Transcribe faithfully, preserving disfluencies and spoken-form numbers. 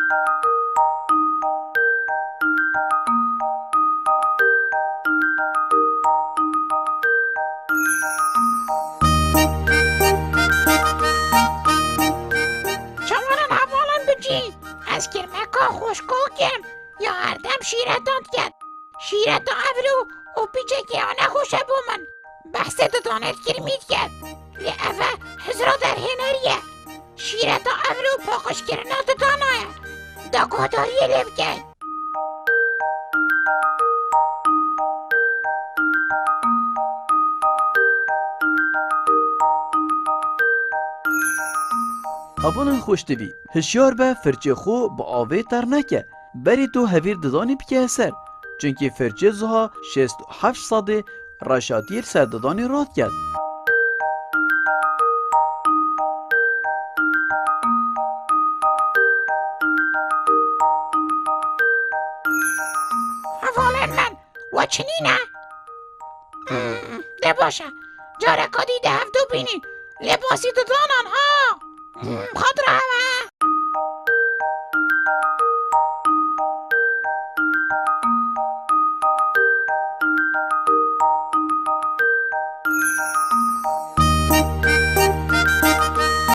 Çawanan hevalan bicî, ez kirmeka xweşka kem, ya herdem şîretan diket. Şîreta evro û pîçekê ya nexweş e bo min. Behsê didanê kirmî diket. Lê ev e hizra derhênerî ye. Şîreta evro paqijkirina didana ye. Da guhdariyê lê bike. Hevalên xweşdivî, hişyar be, firçê xwe bi avê ter neke. Berî tu hevîr didanî bike ser. Çunkî firçê ziha şêst û heft sedê reşatiyê li ser didanî radiket. Hevalên min, we çinî ne? Hmm, de baş e. Careka dî di hev du bînîn. Lê basî didanan ha. Hmm, xatira